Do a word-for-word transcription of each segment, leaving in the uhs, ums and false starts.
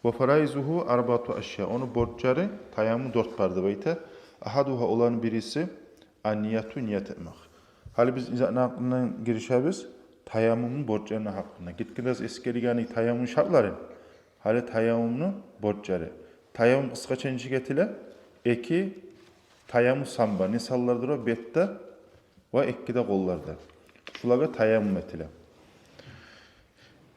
وفرائضه أربعة أشياء. Ону борчлары таяммумну дёрт бар деп айта. أحدها, оланы бириси, النية, ният этмек. Гьали биз изатны гьакъындан гиришебиз, таяммумну борчларыны гьакъында. Гетген дарс эсгергенбиз таяммумну шартларын. Гьали таяммумну борчлары. Таяммум къысгъача нечик этиле? Эки таяммум сан бар. Не санлардыр о? Бетде ва эки де къолларда. Шулагъа таяммум этиле.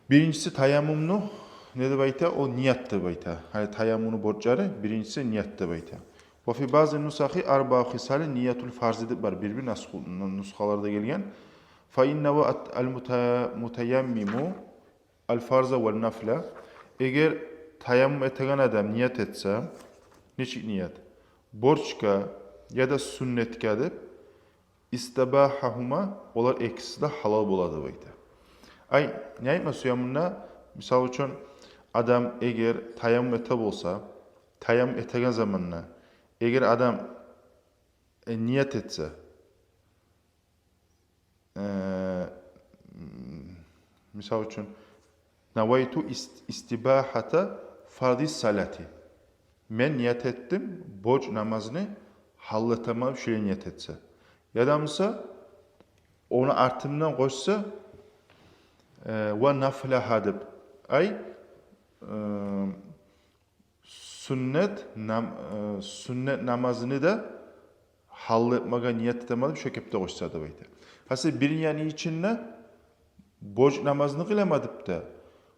Биринчиси таяммумну не деп айта? О ният деп айта. Гьали таяммумну борчлары, биринчиси ният деп айта. وفي بعض النسخ أربع خصال نية الفرض деп бар. Бир-бир нусху-, нусхаларда гелген. فإن نوى المت-, المتيمم الفرض والنفل. Эгер таяммум этеген адам ният этсе, нечик ният? Борчгъа яда сюннетге деп, استباحهما, олар экиси де гьалал бола деп айта. Ай, не айтма сюе мунда? Мисал учун, адам эгер таяммум эте болса, таяммум этеген заманда эгер адам, э, ният этсе, э, м, мисал учун, نويت است-, استباحة فرض الصلاة. Мен ният этдим борч намазны гьалал этемен деп, шулай ният этсе. Яда буса ону артындан къошса, э, ва нафлагьа деп. Ай, э, сюннет нам-, э, сюннет намазны да гьалал этмеге ният этемен деп шо кепде къошса деп айта. Гьасили, бир ниятны ичинде борч намазны къыламан деп де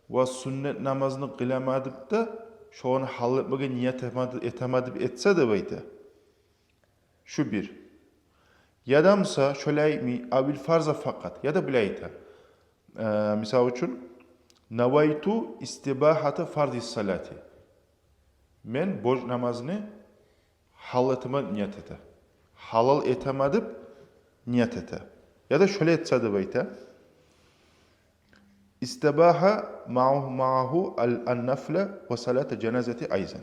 ва сюннет намазны къыламан деп де, шону гьалал этмеге ният этемен деп, этемен деп этсе деп айта. Шу бир. Яда буса шолай ми, أو الفرض فقط. Яда булай айта. Э, мисал учун, نويت استباحة فرض الصلاة. Мен борч намазны гьалал этемен деп ният эте. Гьалал этемен деп ният эте. Яда шолай этсе деп айта. استباح معه، معه ال-, النفل وصلاة الجنازة أيضا.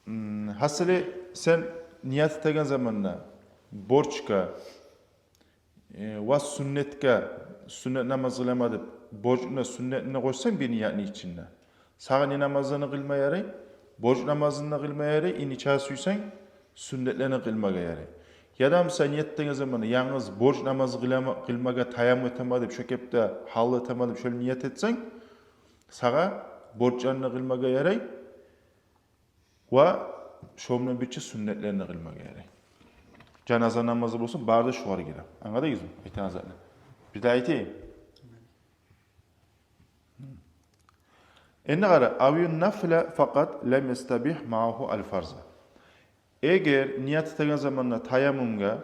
М, гьасили, сен ният этеген заманда борчгъа, э, ва сюннетге, сюннет намаз къыламан деп, борчну, сюннетни къошсанг бир ниятны ичинде, сагъа не намазланы къылма ярай? Борч намазны да къылма ярай, и нечакъы сюйсенг, сюннетлени къылмагъа ярай. Яда буса ният этеген заманда янгыз борч намаз къылама-, къылмагъа таяммум этемен деп, шо кепде гьалал этемен деп шолай ният этсенг, сагъа борчланы да къылмагъа ярай ва шо булан бирче сюннетлени де къылмагъа ярай. Жаназа намазы болсун, бары да шогъар гире. Англадыгъызмы айтагъан затны? Бир де айтайым. Энни къара, أو النفل فقط لم يستبح معه الفرض. Эгер ният этеген заманда таяммумгъа,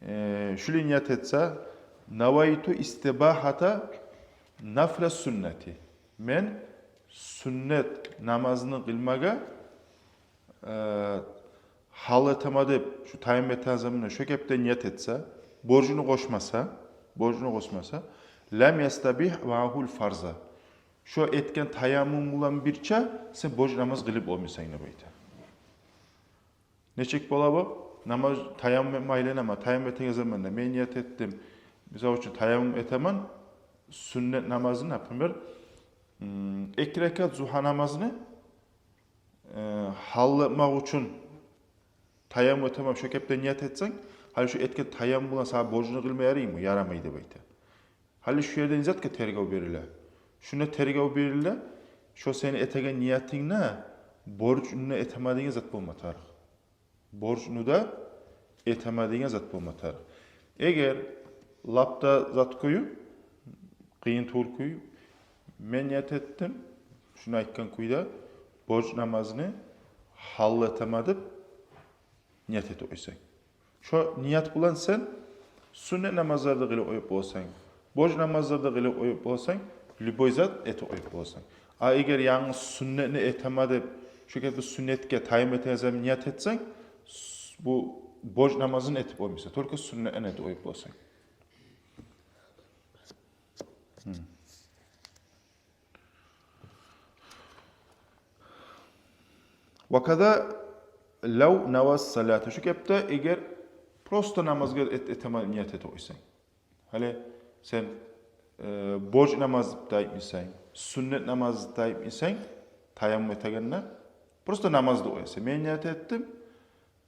э, шулай ният этсе, نويت استباحة نفل السنة. Мен сюннет намазны къылмагъа, э, гьалал этемен деп, шу таяммум этеген заманда шо кепде ният этсе, борчну къошмаса, борчну къошмаса, لم يستبح معه الفرض. Шо этген таяммум булан бирче сен борч намаз къылып болмайсан деп айта. Нечик бола бу? Намаз, таяммум этме айланама, таяммум этеген заманда мен ният этдим. Мисал учун, таяммум этемен, сюннет намазны, например, м, эки ракаат зугьа намазны, э, гьалал этмек учун таяммум этемен, шо кепде ният этсенг, гьали шо этген таяммум булан сагъа борчну къылма яраймы? Ярамай деп айта. Гьали шу ерде не затгъа тергев бериле? Шунда тергев бериле, шо сени этеген ниятынгда борчну да этемен деген зат болма тарыкъ. Борчну да этемен деген зат болма тарыкъ. Эгер лап да зат кюю, къыйын тюгюл кюю, мен ният этдим, шуну айтгъан кюйде борч намазны гьалал этемен деп ният этип къойсанг. Шо ният булан сен сюннет намазланы да къылып къоюп боласан, борч намазланы да къылып къоюп боласан, любой зат этип къоюп боласан. А эгер янгыз сюннетни этемен деп, шо кепде сюннетге таяммум этеген заман ният этсенг, с-, бу борч намазны этип къоймайсан, только сюннетни этип къоюп боласан. Гьм. وكذا لو نوى الصلاة. Шо кепде эгер просто намазгъа эт-, этемен ният этип къойсанг. Гьали сен э, борч намаз деп де айтмайсан, сюннет намаз деп де айтмайсан, таяммум этегенде просто намаз деп къоясан. Мен ният этдим,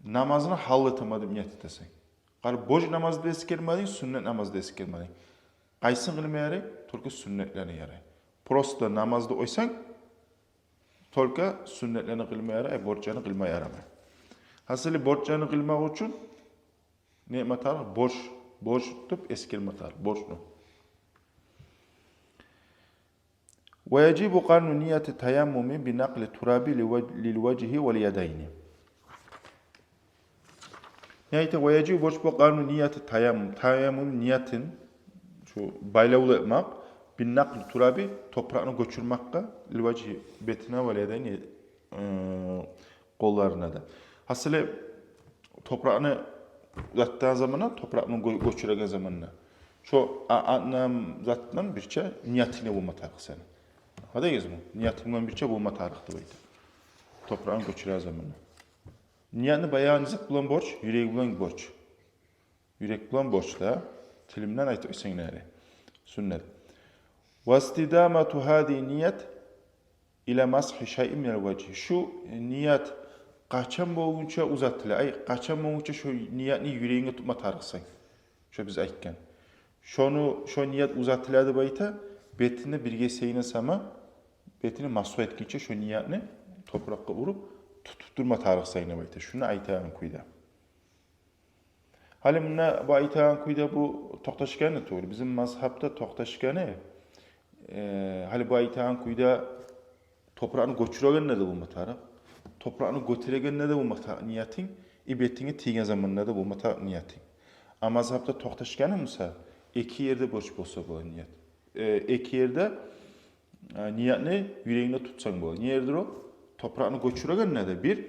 намазны гьал этемен деп ният этесен. Къара, борч намазны да эсгермединг, сюннет намазны да эсгермединг. Къайсын къылма ярай? Только сюннетлени ярай. Просто намазны къойсанг, только сюннетлени къылма ярай, борчланы къылма ярамай. Гьасили, борчланы къылмакъ учун не этме тарыкъ? Борч, борч деп эсгерме тарыкъ, борчну. ويجب قرن نية التيمم بنقل التراب للوجه واليدين. Не айта? ويجب, борч бола, قرن نية التيمم, таяммум ниятын, шу байлавлу этмек, بنقل التراب, топуракъны гёчюрмекге, للوجه, бетине, واليدين, э, къолларына да. Гьасили, топуракъны узатгъан заманда, топуракъны гё-, гёчюреген заманда, шо а-, анам затдан бирче ниятынг да болма тарыкъ сени. Къарайгъызмы? Ниятынг булан бирче болма тарыкъ деп айта. Топуракъны гёчюреген заманда. Ниятны баягъы не зат булан борч? Юрек булан борч. Юрек булан борч да. Тилинден айтып эсенг де ярай. Сюннет. واستدامة هذه النية إلى مسح شيء من الوجه. Шу ният къачан болгъунча узатыла? Ай, къачан болгъунча шо ниятны юрегинге тутма тарыкъсан? Шо биз айтгъан. Шону, шо ният узатыла деп айта, бетине бир гесегине сама, бетине масгь этгинче шо ниятны топуракъгъа уруп, тутуп турма тарыкъсан деп айта. Шуну айтагъан кюйде. Гьали мунда бу айтагъан кюйде бу токъташгъаны тюгюл. Бизин мазгьабда токъташгъаны, э, гьали бу айтагъан кюйде топуракъны гёчюрегенде де болма тарыкъ, топуракъны гётерегенде де болма тарыкъ ниятынг, и бетинге тийген заманда да болма тарыкъ ниятынг. А мазгьабда токъташгъаны буса, эки ерде борч болса бола ният. Э, эки ерде, э, ниятны юрегингде тутсанг бола. Не ердир о? Топуракъны гёчюрегенде де бир,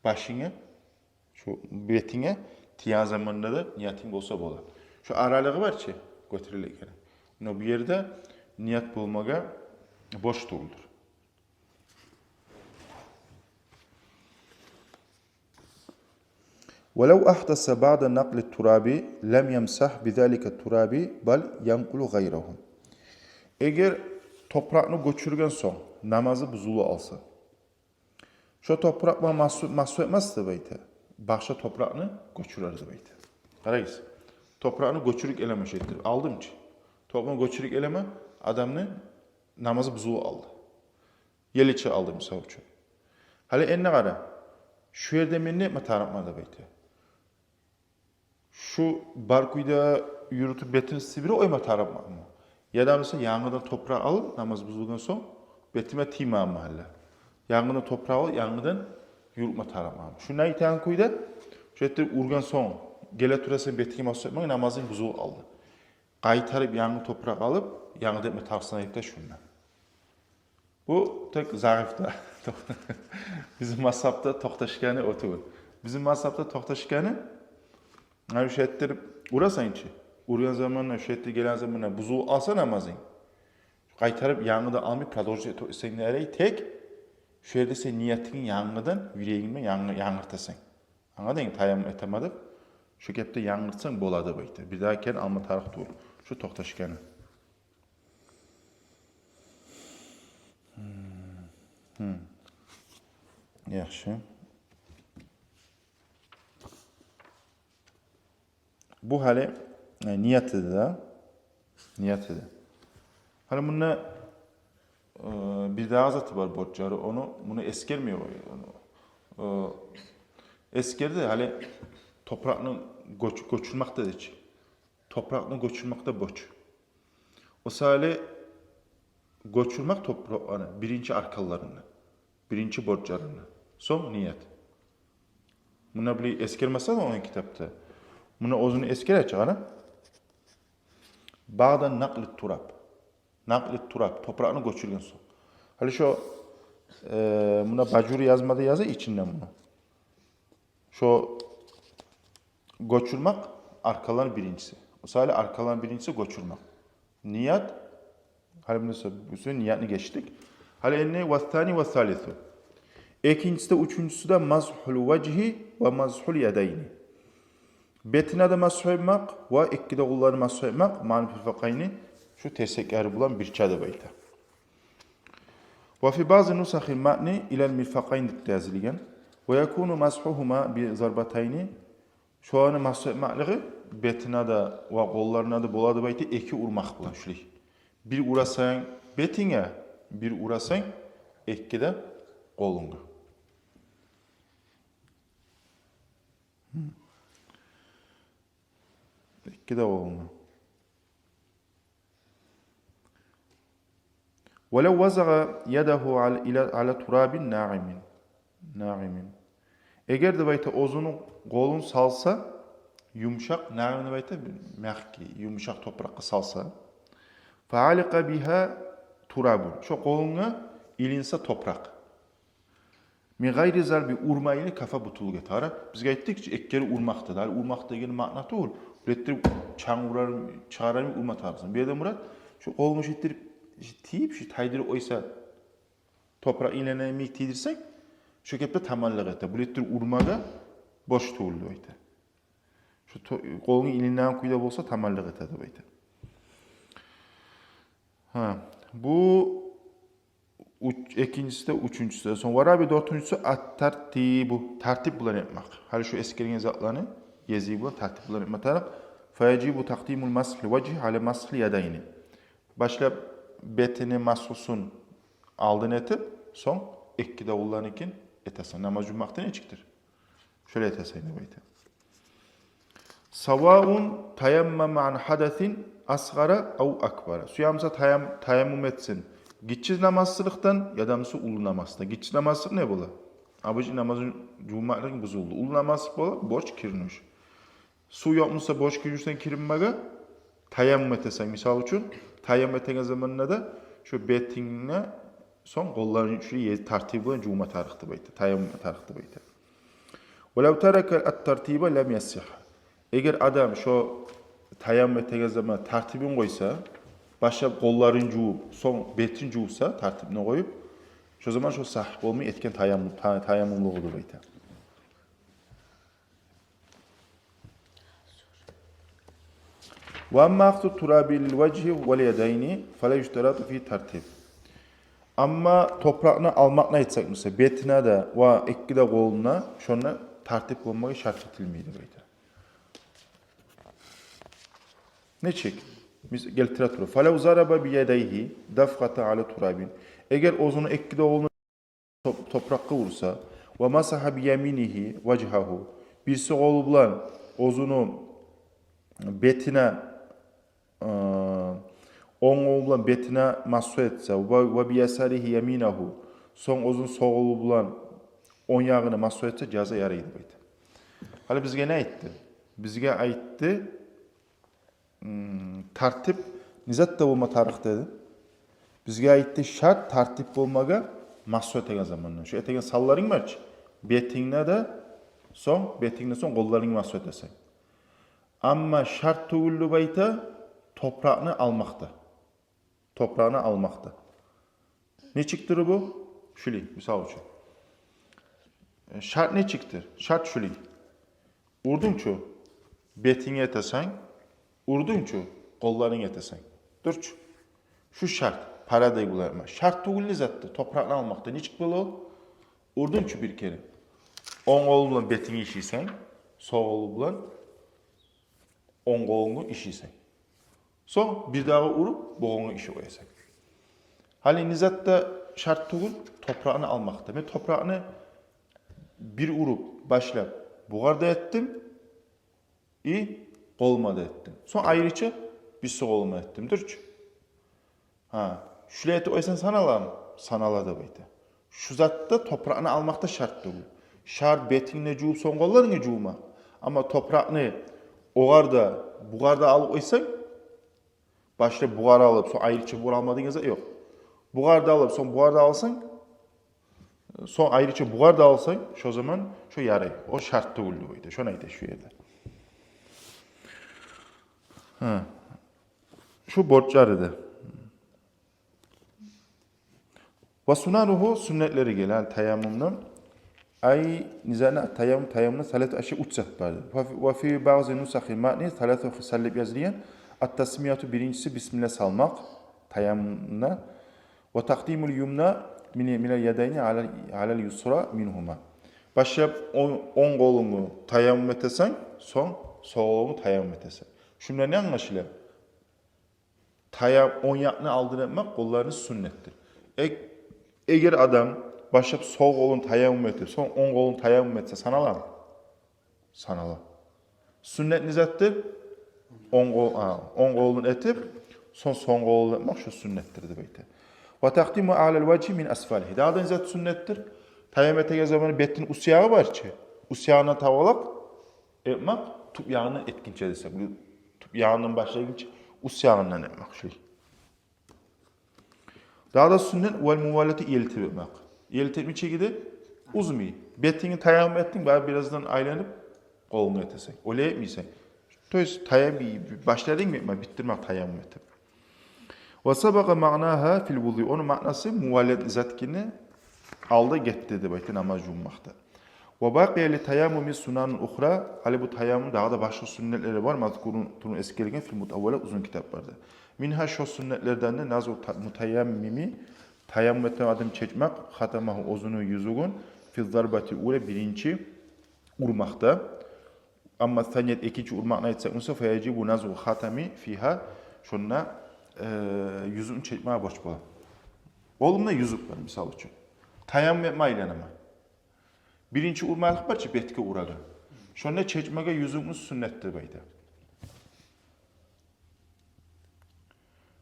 башынга, шу бетинге тийген заманда да ниятынг болса бола. Шу аралыгъы бар чы, гётерилеген. Но бу ерде ният болмагъа борч тюгюлдюр. ولو أحدث بعد نقل التراب لم يمسح بذلك التراب بل ينقل غيره. Эгер топуракъны гёчюрген сонг намазы бузулуп къалса, шо топуракъ булан масгь, масгь этмес деп айта. Башгъа топуракъны гёчюрер деп айта. Къарайгъыз. Топуракъны гёчюрюп гелемен, шо этдирип алдым чы. Топуракъны гёчюрюп гелемен, адамны намазы бузулуп къалды. Еле чы къалды, мисал учун. Гьали энни къара. Шу ерде мен не этме тарыкъман деп айта. Шу бар кюйде юрютюп бетин сибирип къойма тарыкъманмы? Яда буса янгыдан топуракъ алып, намаз бузулгъан сонг, бетиме тиймеген магьалда, янгыдан топуракъ алып, янгыдан юрютме тарыкъманмы? Шуну айтагъан кюйде, шо ерде ургъан сонг геле турасан, бетинге масгь этмеге, намазынг бузулуп къалды. Къайтарып янгы топуракъ алып, янгыдан этме тарыкъсан деп айта шунда. Бу тек загъиф да. Бизин мазгьабда токъташгъаны о тюгюл. Бизин мазгьабда токъташгъаны, гьали шо этдирип урасан чы. Ургъан заманда, шо этдирип гелген заманда бузулуп къалса намазынг, къайтарып янгыдан алмай продолжить этсенг де ярай, тек шо ерде сен ниятынгны янгыдан юрегингде янгы-, янгыртасан. Англадынг, таяммум этемен деп, шо кепде янгыртсанг бола деп айта. Бирдагъы керен алма тарыкъ тюгюл. Шо токъташгъаны. Гьм. Яхшы. Бу гьали, э, ният эди да. Ният эди. Гьали мунда, э, бирдагъы заты бар борчлары, ону, муну эсгермей къой, ону. Э, эсгерди, гьали топуракъны гёч-, гёчюрмек деди чи. Топуракъны гёчюрмек де борч. О саялы гёчюрмек топуракъланы биринчи арканларындан, биринчи борчларындан. Сонг ният. Муна биле эсгермесе де ону китапда, муна оьзюню эсгере чыгъара. Баъда накълит тураб. Накълит тураб, топуракъны гёчюрген сонг. Гьали шо, э, муна Бажури язмада яза ичинде муну. Шо гёчюрмек арканланы биринчиси. Мисали, арканланы биринчиси гёчюрмек. Ният, гьали муну сё-, бу сё-, ниятны гечдик. Гьали энни вассани вассалису. Экинчиси де, уьчюнчюсю де масгьул важгьи ва масгьул ядайни. Бетине де масгь этмек ва эки де къолланы масгь этмек, маъал мирфакъайни, Шу терсеклери булан бирче деп айта. Ва фи баъзи нусахил матни илал мирфакъайн деп де язылгъан. Ва якуну масхугьума би зарбатайни. Шоланы масху этмеклиги бетине де ва къолларына да бола деп айта эки урмакъ булан шулай. Бир урасан бетинге, бир урасан эки де къолунга. Эки де къолунга. Валав вазагъа ядагьу ал-, ила, ала турабин нагъимин. Нагъимин. Эгер деп айта оьзюню къолун салса, юмшакъ, нагъим деп айта, мягкий, юмшакъ топуракъгъа салса. Фааликъа бигьа турабун. Шо къолунга илинсе топуракъ. Мин гъайри зарби, урмайлы, кафа, бутулугъа тарыкъ. Бизге айтдыкъ чы, эки керен урмакъ да. Гьали урмакъ деген маъна тюгюл. Билетдир чанг урар, чыгъарар, урма тарыкъсан. Бу ерде мурат, шо къолунг шо этдирип тийип, шо тайдырып къойса, топуракъ илине йимик тийдирсенг, шо кепде таманлыкъ эте. Билетдир урмагъа борч тюгюл деп айта. Шо то-, къолунг илинеген кюйде болса, таманлыкъ эте деп айта. Гьа, бу уьч, экинчиси де, уьчюнчюсю де. Сонг ва раби, дёртюнчюсю, ат-тартибу, тартип булан этмек. Гьали шо эсгерген затланы ези булан, тартип булан этме тарыкъ. Фаяжибу такъдимул масхил важгьи ала масхил ядайни. Башлап бетини масхусун алдын этип, сонг эки де къолланыкин этесен. Намаз жувмакъда нечикдир? Шолай этесен деп айта. Саваун таяммама ан хадасин асгъара ав акбара. Сюе буса таям-, таяммум этсин гиччи намазсызлыкъдан, яда буса уллу намазсыздан. Гиччи намазсызлыкъ не бола? Обычный намазны жувмакълыгъынг бузулду. Уллу намазсызлыкъ бола борч кириниш. Сув ёкъ буса борч киринишден киринмеге, таяммум этесен. Мисал учун, таяммум этеген заманда да шо бетингни, сонг къолларынгны шулай тартип булан жувма тарыкъ деп айта, таяммум тарыкъ деп айта. Валав тарака ат-тартиба лам ясихха. Эгер адам шо таяммум этеген заман тартибин къойса, башлап къолларын жувуп, сонг бетин жувса, тартибин къоюп, шо заман шо сагьигь болмай этген таяммум, та-, таяммумлугъу деп айта. Ва амма ахзу тураби лил важгьи вал ядайни фала юштарату фи тартиб. Амма топуракъны алмакъны айтсакъ буса, бетине де ва эки де къолуна, шонда тартип болмагъа шарт этилмей деп айта. Нечик? Биз гелтире туруп. Фалав зараба би ядайгьи дафгъата ала турабин. Эгер оьзюню эки де къолуна топ-, топуракъгъа урса, ва масагьа би яминигьи важгьагьу, бириси къолу булан оьзюню бетине, э, онг къолу булан бетине масгьу этсе, ва, ва би ясаригьи яминагьу, сонг оьзюню сол къолу булан онг ягъына масгьу этсе, жаза, ярай деп айта. Гьали бизге не айтды? Бизге айтды, м, тартип не затда болма тарыкъ деди. Бизге айтды, шарт тартип болмагъа масгьу этеген заманда. Шо этеген санларынг бар чы, бетингде де, сонг, бетингден сонг къолларынгны масгьу этесен. Амма шарт тюгюл деп айта топуракъны алмакъда. Топуракъны алмакъда. Нечикдир бу? Шулай, мисал учун. Э, шарт нечикдир? Шарт шулай. Урдунг чу, бетинге этесен, урдунг чу, къолларынга этесен. Дюр чю. Шу шарт, парадай булай. Шарт тюгюл не затды? Топуракъны алмакъда. Нечик бола ол? Урдунг чу бир керен, онг къолунг булан бетинге ишийсен, сол къолунг булан онг къолунгну ишийсен. Сонг бир дагъы уруп, богъунгну ишип къоясан. Гьали не затда шарт тюгюл? Топуракъны алмакъда. Мен топуракъны бир уруп башлап бугъар да этдим, и къолума да этдим. Сонг айрыча бириси къолума этдим. Дюр чю. Гьа, шулай этип къойсанг саналамы? Санала деп айта. Шу затда топуракъны алмакъда шарт тюгюл. Шарт бетингни жувуп, сонг къолларынгны жувма. Амма топуракъны огъар да, бугъар да алып къойсанг, башлап бугъар алып, сонг айрыча бугъар алмадынг эсе, ёкъ. Бугъар да алып, сонг бугъар да алсанг, сонг айрыча бугъар да алсанг, шо заман шо ярай. О шарт тюгюл деп айта. Шону айта шу ерде. Гьа. Шу борчлары да. Ва сунанугьу, сюннетлери геле, ал таяммумну. Ай, низана таяммум, таяммумну саласату ашя, уьч зат бар. Ва фи, ва фи баъзи нусахил матни саласу хисал деп язылгъан. Ат-тасмияту, биринчиси бисмилла салмакъ таяммумда. Ва такъдимул юмна мин, минал ядайни алал, алал юсра мингьума. Башлап онг, онг къолунгну таяммум этесен, сонг сол къолунгну таяммум этесен. Шундан не англашыла? Таям-, онг якъны алдын этмек къолланы сюннетдир. Э-, эгер адам башлап сол къолун таяммум этип, сонг онг къолун таяммум этсе, саналамы? Санала. Сюннет не затдыр? Онг къол-, а, онг къолун этип, сонг, сонг къолун этмек шо сюннетдир деп айта. Ва такъдиму алал важгьи мин асфалигьи. Дагъы да не зат сюннетдир? Таяммум этеген заманы бетин уьст ягъы бар чы. Уьст ягъындан табалакъ этмек, тюп ягъындан этгинче десек. Бу тюп ягъындан башлайгъынча уьст ягъындан этмек шулай. Дагъы да сюннет вал мувалати, элтип этмек. Элтип этмей чегиде узмай. Бетингни таяммум этдинг, бары бираздан айланып къолунгну этесен. Олай этмейсен. То есть таяммум башладынг этме, битдирмек таяммум этип. Ва сабакъа маънагьа фил вузуи. Ону маънасы мувалат зат экени алда гетди деп айта намаз жувунмакъда. Ва бакъия ли таяммуми сунанун ухра. Гьали бу таяммумну дагъы да башгъа сюннетлери бар, мазкурун, турун эсгерилген, фил мутаввалат, узун китапларда. Мингьа, шо сюннетлерден де, назгъу та-, мутаяммими, таяммум этген адам чечмек, хатамагьу, оьзюню юзюгюн, фи зарбатил ула, биринчи урмакъда. Амма саният, экинчи урмакъны айтсакъ буса, фаяжибу назгъу хатами фигьа, шонда, э, юзюкню чечмеге борч бола. Къолумда юзюк бар, мисал учун. Таяммум этме айланаман. Биринчи урмакълыкъ бар чы бетге урагъан. Шонда чечмеге юзюкню сюннетдир деп айта.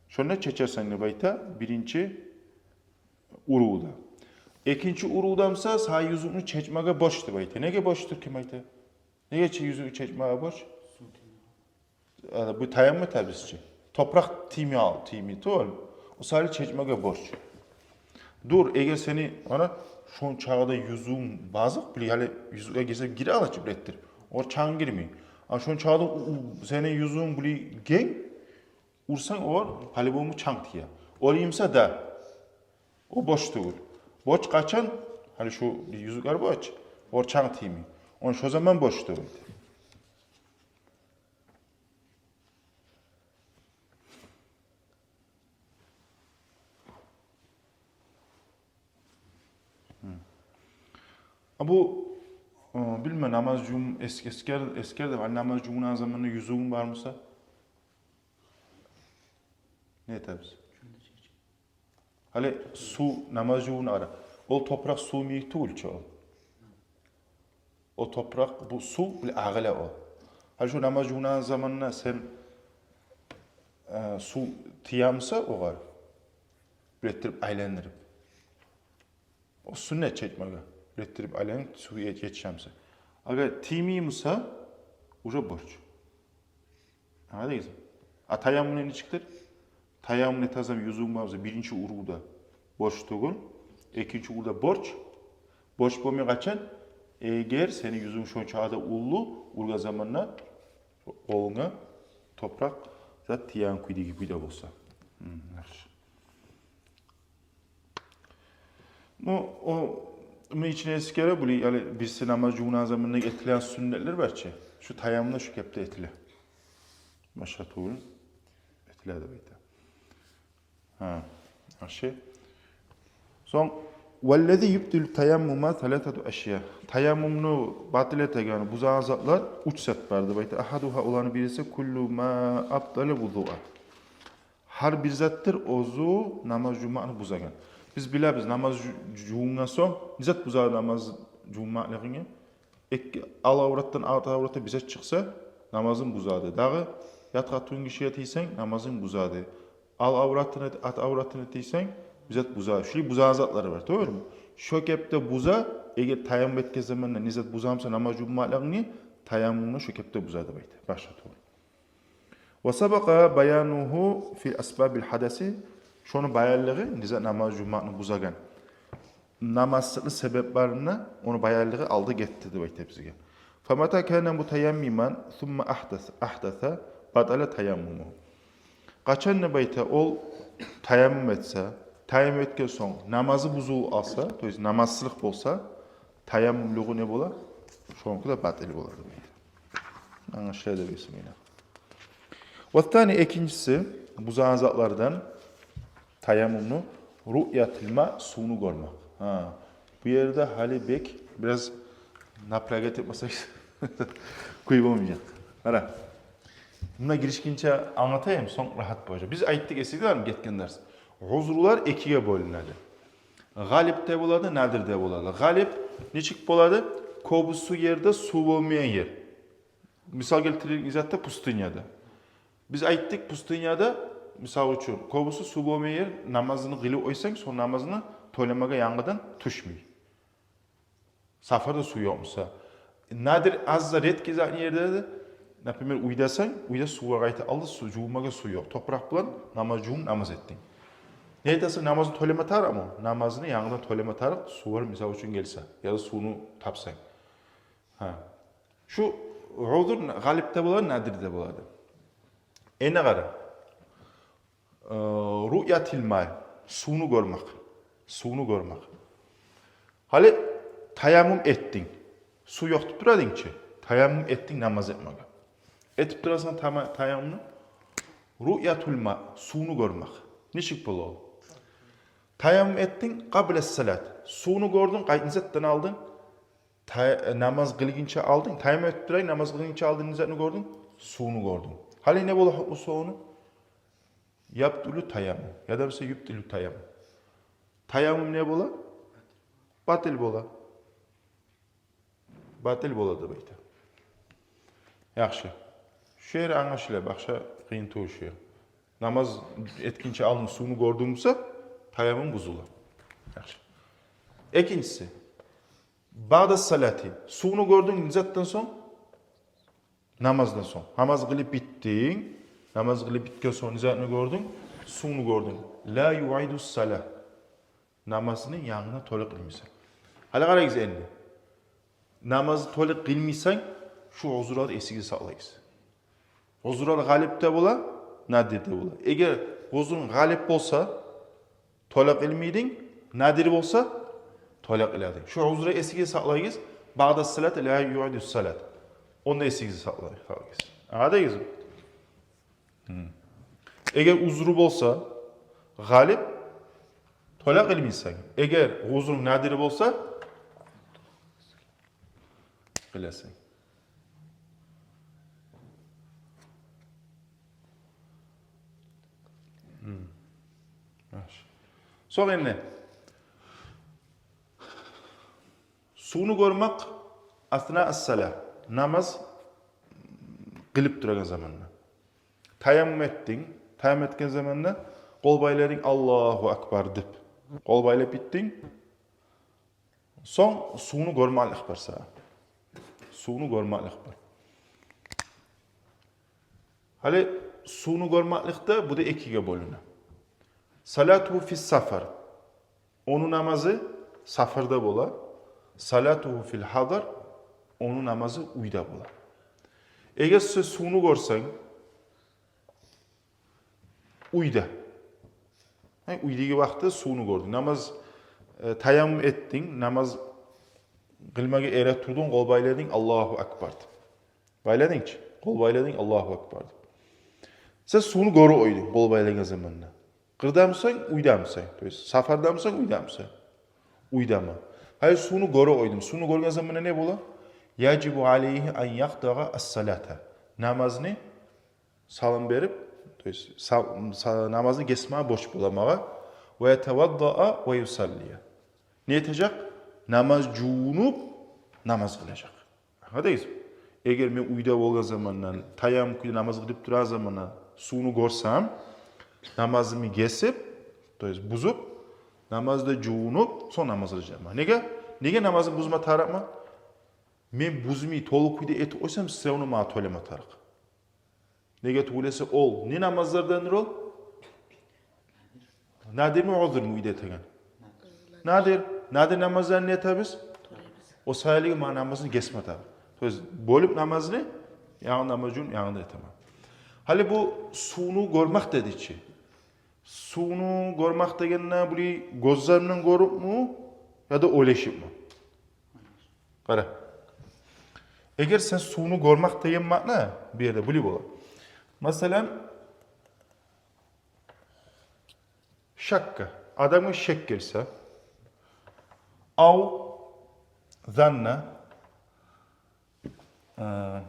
Шонда чечерсен деп айта, биринчи урувда. Экинчи урувда буса сагъа юзюкню чечмеге борч деп айта. Неге борчдур, ким айта? Неге чи юзюкню чечмеге борч? Э, бу таяммум этебиз чи. Топуракъ тийме ал, тийме тюгюл. О саялы чечмеге борч. Дюр, эгер сени, ана, шончагъы да юзюгюнг базыкъ, биле, гьали юзюкге гирсе гире ала чы билетдир. Огъар чанг гирмей. А шончагъы да у-, у-, сени юзюгюнг, биле, генг, урсанг огъар по-любому чанг тие. Олай буса да, о борч тюгюл. Борч къачан, гьали шу юзюклер борч, огъар чанг тиймей. Ону шо заман борч тюгюл. А бу, э, билмеймен, намаз жувун-, эс-, эсгер-, эсгердим, гьали намаз жувунагъан заманда юзюгюнг бар буса, не этебиз? Гьали сув, намаз жувунагъан, ол топуракъ сув йимик тюгюл чю ол. О топуракъ, бу сув, биле, агъыла о. Гьали шу намаз жувунагъан заманда сен, э, сув тие буса огъар, билетдирип айландырып. О сюннет чечмеге. Билетдирип айланып, сув ет-, етише буса. Эгер тиймей буса, уже борч. Англадыгъызмы? А таяммумда нечикдир? Таяммум этеген заман юзюгюнг бар буса, биринчи урувда борч тюгюл, экинчи урувда борч. Борч болмай къачан? Эгер сени юзюгюнг шончагъы да уллу, ургъан заманда къолунга топуракъ зат тиеген кюйдеги кюйде болса. Гьм, яхшы. Ну, о, муну ичине эсгере, биле, гьали бириси намаз жувунагъан заманда этилеген сюннетлер бар чы. Шу таяммумда шу кепде этиле. Башгъа тюгюл, этиле деп айта. Гьа, яхшы. Сонг, валлази юбтилу таяммума саласату ашья. Таяммумну батил этеген, бузагъан затлар уьч зат бар деп айта. Агьадугьа, оланы бириси, куллу ма абтала вузуа. Гьар бир затдыр оьзю намаз жувунмакъны бузагъан. Биз билебиз, намаз жу-, жувунгъан сонг, не зат буза намаз жувунмакълыгъынгны? Эки ал авратдан, арт авратдан бир зат чыкъса, намазынг бузады. Дагъы ят къатынгишиге тийсенг, намазынг бузады. Ал авратына, арт авратына тийсенг, бир зат бузады. Шулай бузагъан затлары бар, туврамы? Шо кепде буза, эгер таяммум этген заманда не зат буза буса намаз жувунмакълыгъынгны, таяммумну шо кепде буза деп айта. Башгъа тюгюл. Ва сабакъа баянугьу фи асбабил гьадаси. Шону баянлыгъы, не зат намаз жувунмакъны бузагъан, намазсызлыкъны себеплеринде, ону баянлыгъы алда гетди деп айта бизге. Фамата кана мутаяммиман сумма агьдас-, агьдаса батала таяммумугьу. Къачан деп айта, ол таяммум этсе, таяммум этген сонг намазы бузулуп къалса, то есть намазсызлыкъ болса, таяммумлугъу не бола? Шонуки де батил бола деп айта. Англашыла деп эсимде. Ваттани, экинчиси, бузагъан затлардан таяммумну, руъятил ма, сувну гёрмек. Гьа, бу ерде гьали бек бираз напрягать этмесек, кюй болмажакъ. Къара, мунда гиришгинче англатайым, сонг рагьат болажакъ. Биз айтдыкъ, эсигиздеми, гетген дарс, узрулар экиге бёлюнеди. Гъалип де болады, надир де болады. Гъалип нечик болады? Кёбюсю ерде сув болмайгъан ер. Мисал гелтирейик, изатда, пустыняда. Биз айтдыкъ, пустыняда, мисал учун, кёбюсю сув болмайгъан ер, намазынгны къылып къойсанг, сонг намазынгны тёлемеге янгыдан тюшмей. Сафарда сув ёкъ буса. Надир, аз да редкий затны ерде де, например, уьйдесен, уьйде сувгъа къайта алды, сув, жувунмагъа сув ёкъ. Топуракъ булан намаз жувунуп намаз этдинг. Не этесен, намазны тёлеме тарыкъмы? Намазны янгыдан тёлеме тарыкъ, сувлар, мисал учун, гелсе, яда сувну тапсанг. Гьа. Шу узур гъалип де болады, надир де болады. Энни къара. Э, руъятил ма, сувну гёрмек. Сувну гёрмек. Гьали таяммум этдинг. Сув ёкъ деп тура эдинг чи. Таяммум этдинг намаз этмеге. Этип турасан тама-, таяммумну. Руъятул ма, сувну гёрмек. Нечик бола ол? Таяммум этдинг, къабла салат. Сувну гёрдюнг, къайтны затдан алдын? Та-, намаз къылгъынча алдын, таяммум этип турайын, намаз къылгъынча алдын не затны гёрдюнг? Сувну гёрдюнг. Гьали не бола гьукмусу ону? Ябтулу таяммум. Яда буса юбтилу таяммум. Таяммум не бола? Батил бола. Батил бола деп айта. Яхшы. Шу ери англашыла, башгъа къыйын тюгюл шу ери. Намаз этгинче алдын сувну гёрдюнг буса, таяммум бузула. Яхшы. Экинчиси. Баъда салати. Сувну гёрдюнг не затдан сонг? Намаздан сонг. Намаз къылып битдинг. Намаз къылып битген сонг не затны гёрдюнг? Сувну гёрдюнг. Ла юъиду сала. Намазны янгыдан тёле къылмайсан. Гьали къарайгъыз энни. Намазны тёле къылмайсан, шу узурланы эсигизде сакълайгъыз. Узурлар гъалип де бола, надир де бола. Эгер узурунг гъалип болса, тёле къылмайдынг, надир болса, тёле къыладынг. Шу узурну эсигизде сакълайгъыз, баъда салат ла юъиду салат. Ону да эсигизде сакълай-, сакълайгъыз. Англадыгъызмы? Гьм. Эгер узуру болса, гъалип, тёле къылмайсан. Эгер узурунг надир болса, къыласан. Гьм. Яхшы. Сонг энни сувну гёрмек асна ас-сала, намаз къылып турагъан заманда. Таяммум этдинг, таяммум этген заманда къол байладынг, Аллагьу акбар деп. Къол байлап битдинг. Сонг сувну гёрмеклик бар сагъа. Сувну гёрмеклик бар. Гьали сувну гёрмеклик де, бу да экиге бёлюне. Салатугьу фис-сафар. Ону намазы сафарда бола. Салатугьу фил-хьадар. Ону намазы уьйде бола. Эгер сен сувну гёрсенг, уьйде. Гьай, уьйдеги вакътиде сувну гёрдюнг. Намаз, э, таяммум этдинг, намаз къылмагъа эретуруп турдунг, къол байладынг, Аллагьу акбар деп. Байладынг чы, къол байладынг, Аллагьу акбар деп. Сен сувну гёрюп къойдунг къол байлагъан заманда. Къырдамысан, уьйдемисен? То есть, сафардамысан, уьйдемисен? Уьйдемен. Гьай, сувну гёрюп къойдум. Сувну гёрген заманда не бола? Яжибу алайгьи ан якътаъа ас-салата. Намазны салам берип, то есть, са-, са-, намазны гесмеге борч бола магъа. Ва ятаваддаа ва юсаллия. Не этежек? Намаз жувунуп, намаз къылажакъ. Англадыгъызмы? Эгер мен уьйде болгъан заманда, таяммум кюйде намаз къылып турагъан заманда сувну гёрсем, намазымны гесип, то есть бузуп, намазда жувунуп, сонг намаз къылажакъман. Неге? Неге намазымны бузма тарыкъман? Мен бузмай, толу кюйде этип къойсам, всё равно магъа тёлеме тарыкъ. Неге тюгюл эсе, ол не намазлардандыр ол? Надирми, узурму уьйде этеген? Надир. Надир намазланы не этебиз? О саялыгъа магъа намазны гесме тарыкъ. То есть бёлюп намазны, янгы намаз жувунуп, янгыдан этемен. Гьали бу сувну гёрмек деди чи. Сувну гёрмек дегенде, булай гёзлер булан гёрюпмю, яда ойлашыпмы? Къара. Эгер сен сувну гёрмек деген маъна бу ерде булай бола. Масала, Шакка, адамгъа шек гелсе, ав занна, э,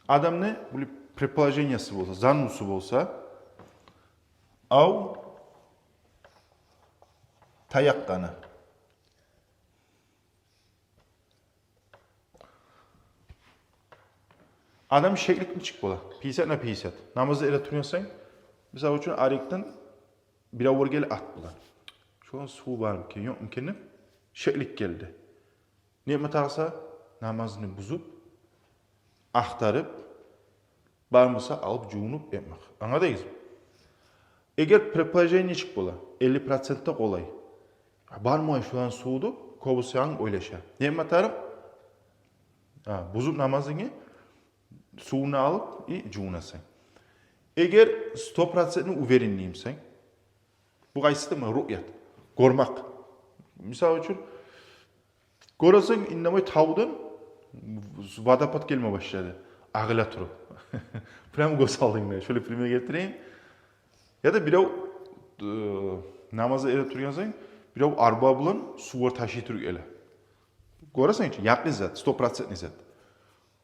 адамны бир предположениеси болса, заннусу болса, ав таякъкъана. Адам шеклик нечик бола? Пятьдесят на пятьдесят. Намазда эретургъансан, мисал учун, арекден бирев геле ат булан. Шонда сув бармы экен, ёкъму экен деп шеклик гелди. Не этме тарыкъса, намазны бузуп, ахтарып, бар буса алып, жувунуп этмек. Англадыгъызмы? Эгер предположение нечик бола? Элли процентде къолай. А, бармы шуланы суву деп кёбюсю янг ойлаша. Не этме тарыкъ? А, бузуп намазынгны, сувну алып и жувунасан. Эгер сто процентный уверенныймсен, бу къайсыдыр? Муна руъят. Гёрмек. Мисал учун, гёресен, индемей тавдан водопад гелме башлады. Агъыла туруп. Прям гёз алдынгда. Шолай пример гелтирейим. Яда бирев, э, намазда эретургъансан, бирев арба булан сувлар ташый туруп геле. Гёресен чи, якъын зат, сто процентный зат.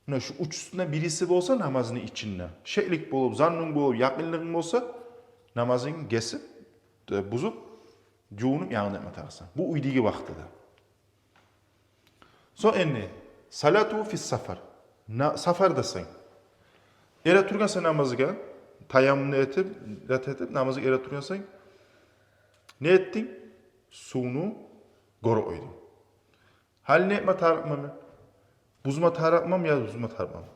Муна шу уьчюсюнден бириси болса намазны ичинде, шеклик болуп, заннунг болуп, якъынлыгъынг болса, намазынгны гесип, э, бузуп, жувунуп, янгыдан этме тарыкъсан. Бу уьйдеги вакътиде. Сонг энни, салату фи сафар. На-, сафардасан. Эретургъансан намазгъа, таяммумну этип, зат этип, намазгъа эретургъансан. Не этдинг? Сувну гёрюп къойдунг. Гьали не этме тарыкъман мен? Бузма тарыкъманмы я бузма тарыкъманмы?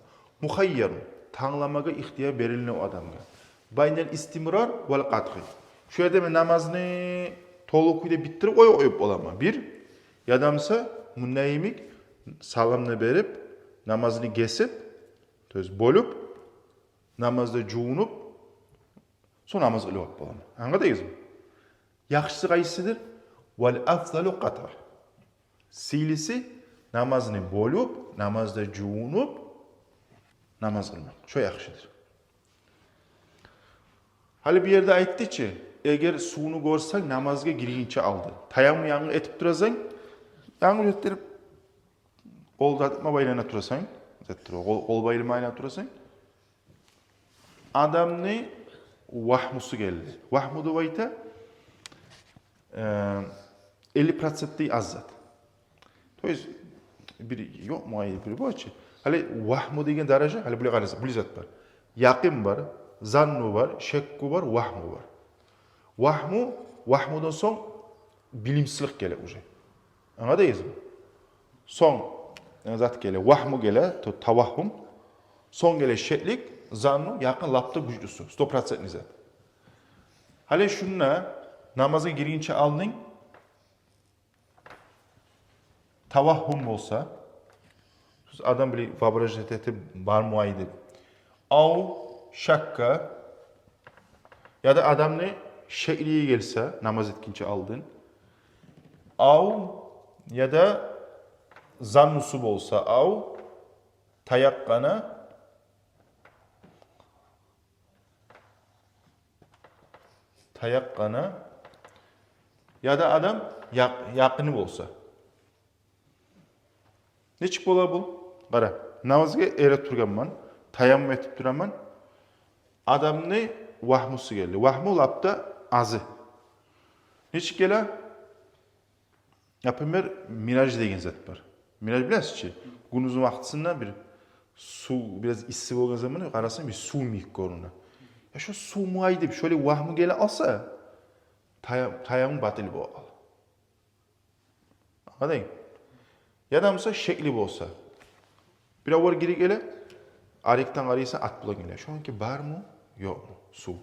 Мухайярун. Тангламагъа ихтияр берилген о адамгъа. Байнал истимрар вал къатъи. Шо ерде мен намазны толу кюйде битдирип къоюп, къоюп боламан. Бир, яда буса мунда йимик саламны берип, намазны гесип, то есть бёлюп, намазда жувунуп, сонг намаз къылып боламан. Англадыгъызмы? Яхшысы къайсыдыр? Вал афзалу къатъи. Сыйлысы намазны бёлюп, намазда жувунуп, намаз къылмакъ. Шо яхшыдыр. Гьали бу ерде айтды чы, эгер сувну гёрсенг намазгъа гиргинче алды. Таяммум янгы этип турасан, янгы этдирип, къол затма байлана турасан, зат тура, къол, къол байлама айлана турасан. Адамны вагьмусу гелди. Вагьму деп айта, э, элли проценттей аз зат. То есть, бир ёкъму ай, бир бар чы. Гьали вагьму деген даража, гьали булай къараса, булай зат бар. Якъин бар, занну бар, шекку бар, вагьму бар. Вагьму, вагьмудан сонг билимсизлик геле уже. Англадыгъызмы? Сонг, э, зат геле, вагьму геле, то-, тавагьум. Сонг геле шеклик, занну, якъин лап да гючлюсю, сто процентный зат. Гьали шунда намазгъа гиргинче алдын тавагьум болса, сиз адам биле воображать этип, бармы ай деп. Ав шакка, яда адамны шеклиги гелсе намаз этгинче алдын. Ав яда заннусу болса, ав таякъкъана, таякъкъана, яда адам якъ-, якъыны болса. Нечик бола бу? Къара, намазгъа эретургъанман, таяммум этип тураман. Адамны вагьмусу гелди. Вагьму лап да азы. Нечик геле? Например, мираж деген зат бар. Мираж билесиз чи? Гюндюзню вакътисинде бир сув, бираз исси болгъан заманда къарасанг, бир сув йимик гёрюне. Я шо сувму ай деп, шолай вагьму геле алса, тая-, таяммум батил болуп къала. Англадынг? Яда буса шекли болса. Бирев бар гирип геле, арекден къарайса, ат булан геле. Шонуки бармы, ёкъму? Сув.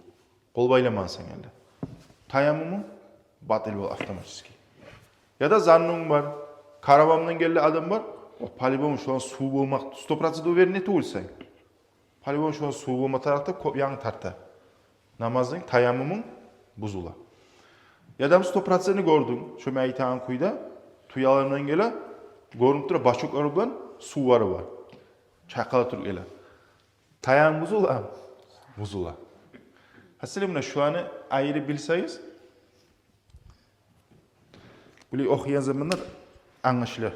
Къол байламагъансан гелди. Таяммумунг батил бол автоматически. Яда заннунг бар. Каравандан гелди адам бар. О, по-любому шуланы сув болмакъ, сто процент уверенный тюгюлсен. По-любому шуланы сув болма тарыкъ деп кёп янг тарта. Намазынг, таяммумунг бузула. Яда сто процентный гёрдюнг, шо мен айтагъан кюйде, тюелерден геле, гёрюнюп тура, бачоклары булан сувлары бар. Чайкъала туруп геле. Таяммум бузула, бузула. Гьасили, муна шуланы айырып билсегиз, булай охуйгъан заманда англашыла.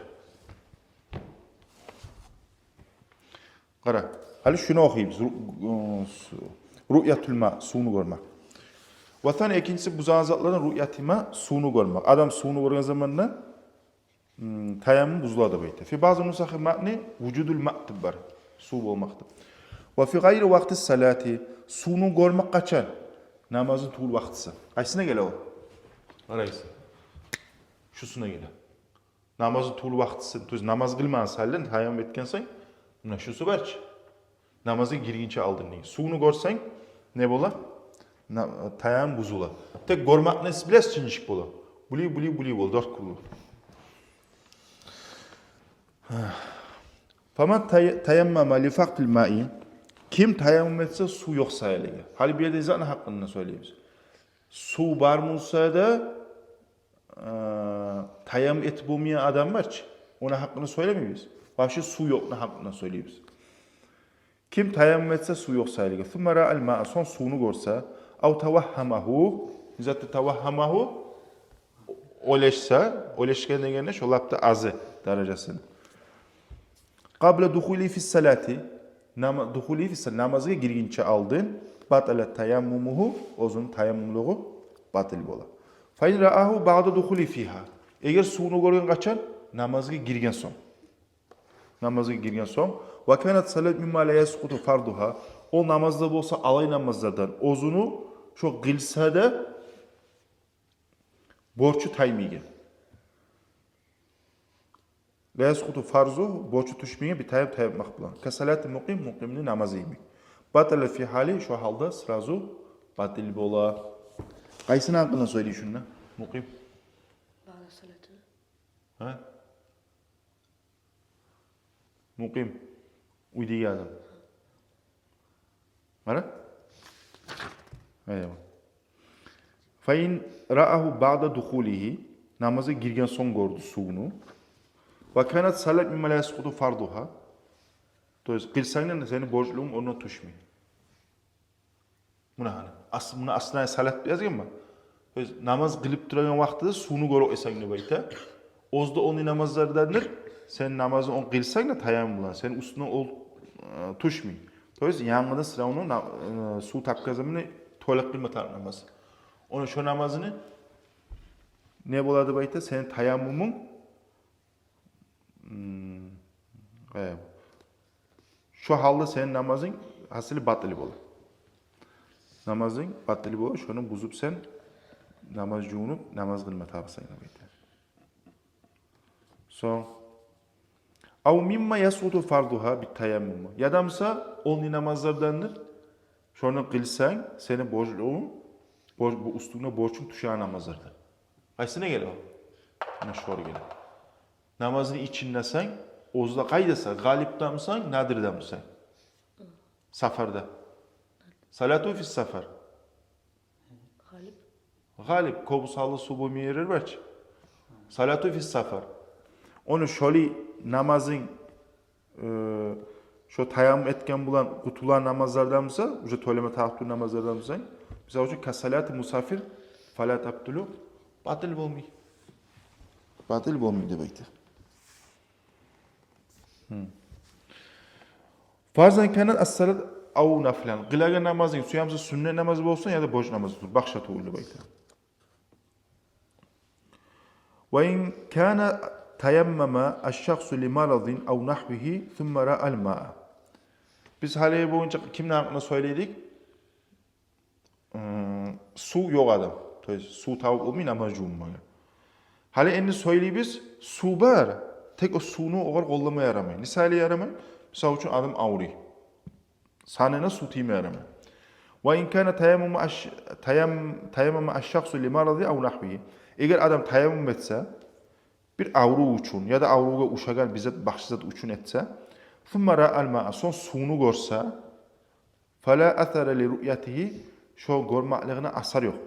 Къара, гьали шуну охуйбуз. Ру-, э, су-, руъятул ма, сувну гёрмек. Ва сани, экинчиси, бузагъан затлардан руъятул ма, сувну гёрмек. Адам сувну гёрген заманда, м, таяммум бузула деп айта. Фи баъзи нусахил матни вужудул ма деп бар. Сув болмакъ деп. Ва фи гъайри вакъти салати, сувну гёрмек къачан? Намазны тюгюл вакътиси. Къайсына геле о? Къарайсыз. Шусуна геле. Намазны тюгюл вакътиси, то есть намаз къылмагъан гьалда таяммум этген сонг, муна шусу бар чы. Намазгъа гиргинче алдын дейген. Сувну гёрсенг, не бола? На-, таяммум бузула. Тек гёрмекни билесиз, нечик бола? Булай, булай, булай бола, дёрт кюрлю. Фаман тай-, таяммама ли факъдил маи. Ким таяммум этсе сув ёкъ саялыгъа. Гьали бу ерде затны гьакъында сёйлейбиз. Сув бар буса да, э, таяммум этип болмайгъан адам бар чы. Ону гьакъында сёйлемейбиз. Вообще сув ёкъну гьакъында сёйлейбиз. Ким таяммум этсе сув ёкъ саялыгъа. Сумма раал маа, сонг сувну гёрсе. Ав тавагьгьамагьу. Не затты тавагьгьамагьу? Ойлашса, ойлашгъан дегенде шо лап да азы даражасын. Къабла духули фис салати, нама-, духули фис сал-, намазгъа гиргинче алдын, батала таяммумугьу, оьзюню таяммумлугъу батил бола. Фа ин раагьу баъда духули фигьа, эгер сувну гёрген къачан? Намазгъа гирген сонг. Намазгъа гирген сонг. Ва канат салат мимма ла яскъуту фардугьа, о намаз да болса алай намазлардан, оьзюню шо къылса да борчу таймайгъан. Ла яскъуту фарзугьу, борчу тюшмейген, би таяммум, таяммум этмек булан. Ка салати мукъим, мукъимни намазы йимик. Батала фи гьали, шо гьалда сразу батил бола. Къайсыны гьакъында сёйлей шунда? Мукъим. Баъда салати. Гьа? Мукъим. Уьйдеги адам. Къара. Айва. Фа ин раагьу баъда духулигьи, намазгъа гирген сонг гёрдю сувну. Ва канат салат мимма ла яскъуту фардугьа. То есть, къылсанг да сени борчлугъунг ондан тюшмей. Муна гьана. Ас-, муна аслу салат деп язгъанмы? То есть, намаз къылып турагъан вакътиде сувну гёрюп эсенг деп айта. Оьзю де ондай намазлардандыр. Сен намазны ону къылсанг да таяммум булан, сени уьстюнге ол, э, тюшмей. То есть, янгыдан сразу на-, э, сув тапгъан заманда тёлеп къылма тарыкъ намаз. Ону шо намазны не бола деп айта? Сени таяммумунг, м, э, шо гьалда сени намазынг гьасили батил бола. Намазынг батил бола, шону бузуп сен намаз жувунуп, намаз къылма тарыкъсан деп айта. Сонг, ав мимма яскъуту фардугьа бит таяммуми. Яда буса ондай намазлардандыр. Шону къылсанг, сени борчлугъунг, борч-, бу уьстюнге борчунг тюшеген намазлардан. Къайсына геле о? Муна шогъар геле. Намазны ичиндесен, оьзю де къайдаса, гъалибдемисен, надирдемисен? Сафарда. Салату фис сафар. Гъалиб. Гъалиб, кёбюсали сув болмайгъан ерлер бар чы. Салату фис сафар. Ону шолай намазынг, э, шо таяммум этген булан къутулагъан намазлардан буса, уже тёлеме тарыкъ тюгюл намазлардан буса, мисал учун, ка салати мусафир, фала табтулу, батил болмай. Батил болмай деп айта. Гьм. Фарзан канат ас-салат ав нафлан. Къылагъан намазынг, сюе буса сюннет намаз болсун, яда борч намаз болсун. Башгъа тюгюл деп айта. Ва ин кана таяммама аш-шахсу ли марадин ав нагьвигьи сумма раал маа. Биз гьали бугюнче кимни гьакъында сёйледик? М, сув ёкъ адам. То есть, сув табып болмай намаз жувунмагъа. Гьали энди сёйлейбиз, сув бар. Тек о сувну огъар къоллама ярамай. Не саялы ярамай? Мисал учун, адам авруй. Санына сув тийме ярамай. Ва ин кана таяммуму аш-, таям-, таяммама аш-шахсу ли маради ав нагьвигьи. Эгер адам таяммум этсе, бир аврув учун, яда аврувгъа ушагъан бир зат, башгъа зат учун этсе, сумма раал маа, сонг сувну гёрсе, фала асара ли руъятигьи, шо гёрмеклигине асар ёкъ.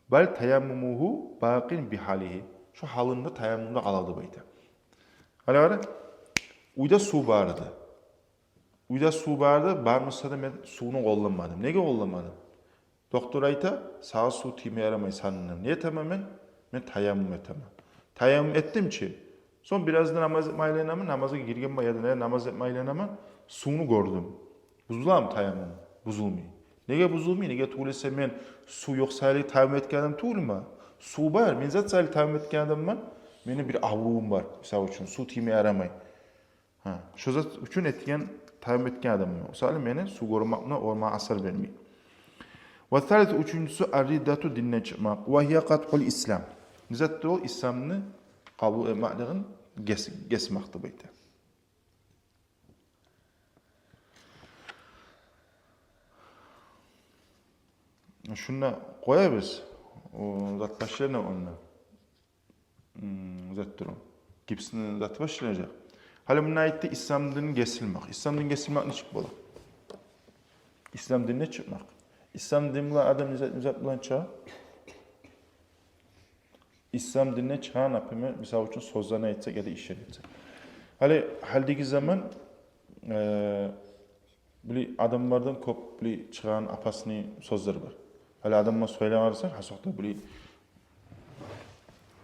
Бал таяммумугьу бакъин би гьалигьи. Шо гьалында таяммумда къала деп айта. Гьали къара, уьйде сув бар эди. Уьйде сув бар эди, бар буса да мен сувну къолламадым. Неге къолламадым? Доктор айта: «Сагъа сув тийме ярамай санындан». Не этемен мен? Мен таяммум этемен. Таяммум этдим чи. Сонг бир аз да намаз этме айланаман, намазгъа гиргенмен яда не, намаз этме айланаман, сувну гёрдюм. Бузуламы таяммум? Бузулмай. Неге бузулмай? Неге тюгюл эсе мен сув ёкъ саялы таяммум этген адам тюгюлмен. Сув бар, мен зат саялы таяммум этген адамман. Мени бир аврувум бар, мисал учун, сув тийме ярамай. Гьа, шо зат учун этген, таяммум этген адамман. О саялы мени сув гёрмек булан о магъа асар бермей. Ва салис, уьчюнчюсю, ар-риддату, динден чыкъмакъ. Ва гьия къатъул ислам. Не затдыр ол? Исламны къабул этмеклигин гес-, гесмек деп айта. Шунда къоябыз. О зат башлана онда. М, зат туру. Гипсни заты башланажакъ. Гьали мунда айтды, ислам дин гесилмек. Ислам дин гесилмек нечик бола? Ислам динден чыкъмакъ. Ислам дин булан адам не зат, не зат булан чыгъа? Ислам динден чыгъа, например, мисал учун, сёзлени айтса яда ишлени этсе. Гьали, гьалиги заман, э, били адамлардан кёп били чыгъагъан опасный сёзлер бар. Гьали адамлар сёйлей къарасанг, гьасокъда били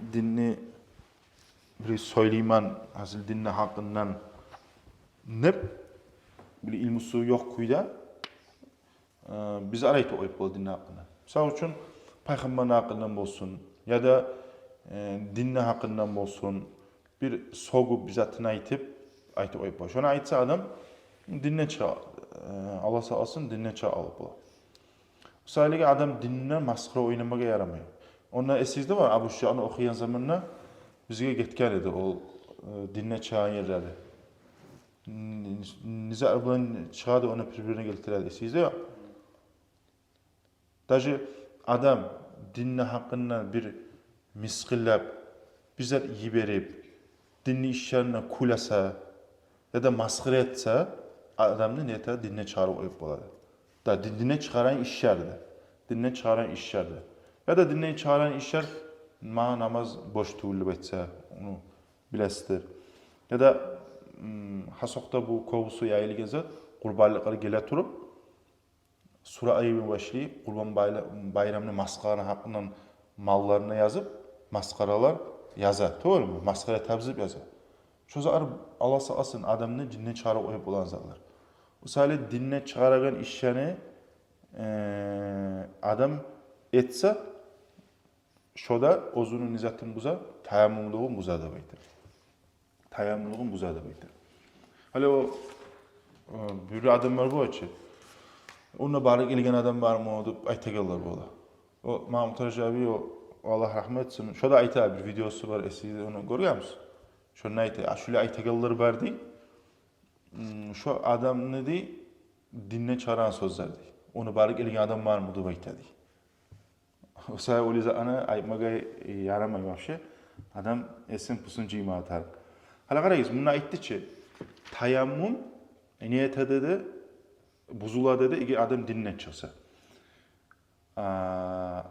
динни били сёйлеймен, гьасил динни гьакъындан деп, били илмусу ёкъ кюйде, э, бизге арай айтып къоюп бола динни гьакъындан. Мисал учун, пайхаммарны гьакъындан болсун, яда, э, динни гьакъындан болсун, бир сёгюп, бир затын айтып, айтып къоюп бола. Шону айтса адам, динден чыгъа, э, Аллагь сакъласын, динден чыгъа къалып бола. О саялы адам динден масхара ойнамагъа ярамай. Онда эсигизде бар, Абу Шужаны охуйгъан заманда бизге гетген эди ол, э, динден чыгъагъан ерлери. Н-, не зат булан чыгъа эди, ону бир-бирине гелтире эди. Эсигизде ёкъ? Даже адам динни гьакъындан бир мисгъиллеп, бир зат йиберип, динни ишлерине кюлесе, яда масхара этсе, адамны не эте, динден чыгъарып къоюп бола. Да, дин-, динден чыгъарагъан ишлер де. Динден чыгъарагъан ишлер де. Яда динден чыгъарагъан ишлер, магъа намаз борч тюгюл деп айтса, ону билесиздир. Яда, м, гьасокъда бу кёбюсю яйылгъан зат, къурбанлыкълар геле туруп, сура айыбын башлай, Къурбан байла-, байрамны масхараны гьакъындан малларына язып, масхаралар яза, тюгюлмю? Масхара этебиз деп яза. Шо затлар, Аллагь сакъласын, адамны динден чыгъарып къоюп болагъан затлар. О саялы динден чыгъарагъан ишлени, э, адам этсе, шо да оьзюню не затын буза, таяммумлугъун буза деп айта. Таяммумлугъун буза деп айта. Гьали о, э, бир адамлар бола чы, онда бары гелген адам бармы деп айтагъанлар бола. О Магьмут Ражаби, о, Аллагь рагьмат этсин, шо да айта, бир видеосу бар, эсигизде, ону гёргенмисиз? Шонда айта, а, шулай айтагъанлар бар дей. М, шо адамны дей, динден чыгъарагъан сёзлер дей. Онда бары гелген адам бармы деп айта дей. О саялы олай затны айтмагъа ярамай вообще. Адам эсин-пусун жыймагъа тарыкъ. Гьали къарагъыз, мунда айтды чы, таяммум не эте деди, бузула деди, эгер адам динден чыкъса. А,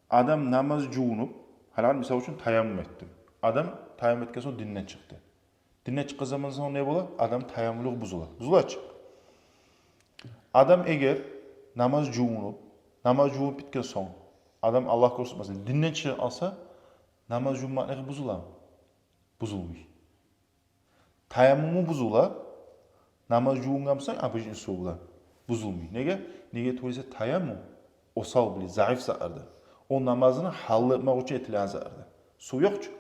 адам намаз жувунуп, гьали, мисал учун, таяммум этди. Адам таяммум этген сонг динден чыкъды. Динден чыкъгъан заман сонг не бола? Адам таяммумлугъу бузула. Бузула чы. Адам эгер намаз жувунуп, намаз жувунуп битген сонг, адам, Аллагь гёрсетмесин, динден чыгъып къалса, намаз жувунмакълыгъы бузуламы? Бузулмай. Таяммуму бузула, намаз жувунгъан бусанг обычный сув булан, бузулмай. Неге? Неге тюгюл эсе таяммум осал, били, заиф затлардан. О намазны гьалал этмек учун этилеген затлардан. Сув ёкъ чу.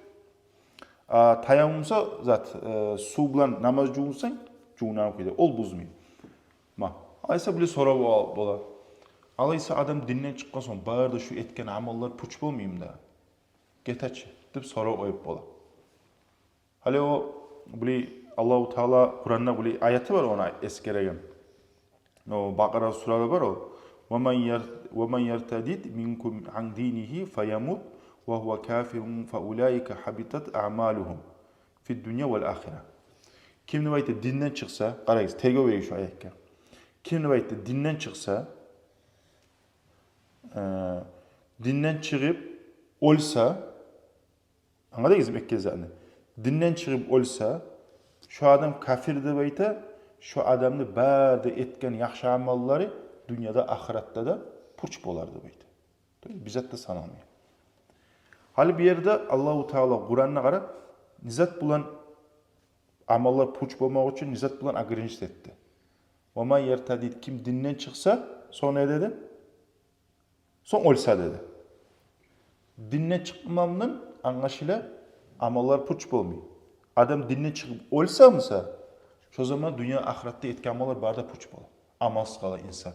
А таяммум буса зат, э, сув булан намаз жувунсанг, жувунагъан кюйде, ол бузмай. Ма, алайса, били, сорав бол-, бола. Алайса, адам динден чыкъгъан сонг, бары да шу этген амаллар пуч болмаймы да? Гете чи, деп сорав къоюп бола. Гьали о, били, Аллагьу Таала Къуранда, били, аяты бар, ону эсгереген. О Бакъара сурада бар о. «Ва ман яр-, ва ман яртадид минкум ан динигьи фаямут ва гьува кафирун фаулаика хьабитат аъмалугьум фид дунья вал ахира». Ким, деп айта, динден чыкъса, къарагъыз, тергев берейик шу аятгъа. Ким, деп айта, динден чыкъса, э, динден чыгъып оьлсе, англадыгъызмы эки затны? Динден чыгъып оьлсе, шо адам кафир деп айта, шо адамны бары да этген яхшы амаллары дюньяда, ахыратда да пуч болар деп айта. Бир зат да саналмай. Гьали бу ерде Аллагьу Таала Къуранда къарап, не зат булан амаллар пуч болмакъ учун не зат булан ограничить этди. «Ва ман яртадид», ким динден чыкъса, сонг не деди? Сонг оьлсе деди. Динден чыкъмакъдан англашыла, амаллар пуч болмай. Адам динден чыгъып оьлсе буса, шо заман дюнья ахыратда этген амаллар бары да пуч бола. Амалсыз къала инсан.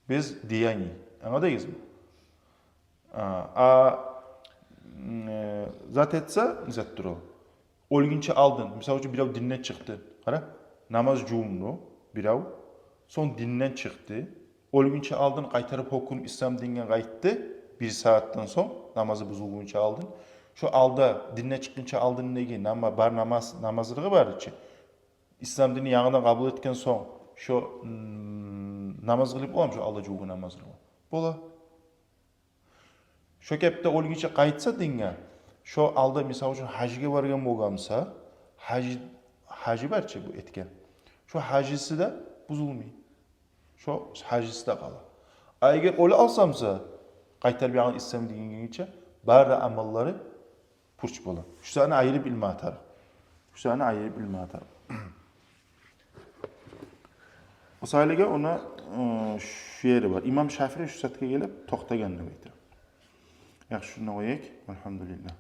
Без деяний. Англадыгъызмы? А, а, м, э, зат этсе, зат тура. Оьлгюнче алдын, мисал учун, бирев динден чыкъды. Къара, намаз жувунду бирев, сонг динден чыкъды. Оьлгюнче алдын къайтарып гьёкюнюп ислам динге къайтды. Бир сагьатдан сонг, намазы бузулгъунча алдын. Шо алда, динден чыкъгъынча алдындагъы нама-, бар намаз, намазлыгъы бар чы. Ислам динни янгыдан къабул этген сонг, шо, м, намаз къылып боламы, шо алда жувгъан намазлар? Бола. Шо кепде оьлгюнче къайтса динге, шо алда, мисал учун, гьажгъа баргъан болгъан буса, гьажи, гьажи бар чы бу этген, шо гьажиси де бузулмай. Шо гьажиси де къала. А эгер оьле къалса буса, къайтарып янгыдан ислам динге гелгинче, бары да амаллары пуч бола. Шу затны айырып билме тарыкъ. Шу затны айырып билме тарыкъ. О саялыгъа ону, э, шу ери бар. Имам Шафии шу затгъа гелип токътагъан деп айта. Яхшы, шуну къояйыкъ. Альгьамдулиллагь.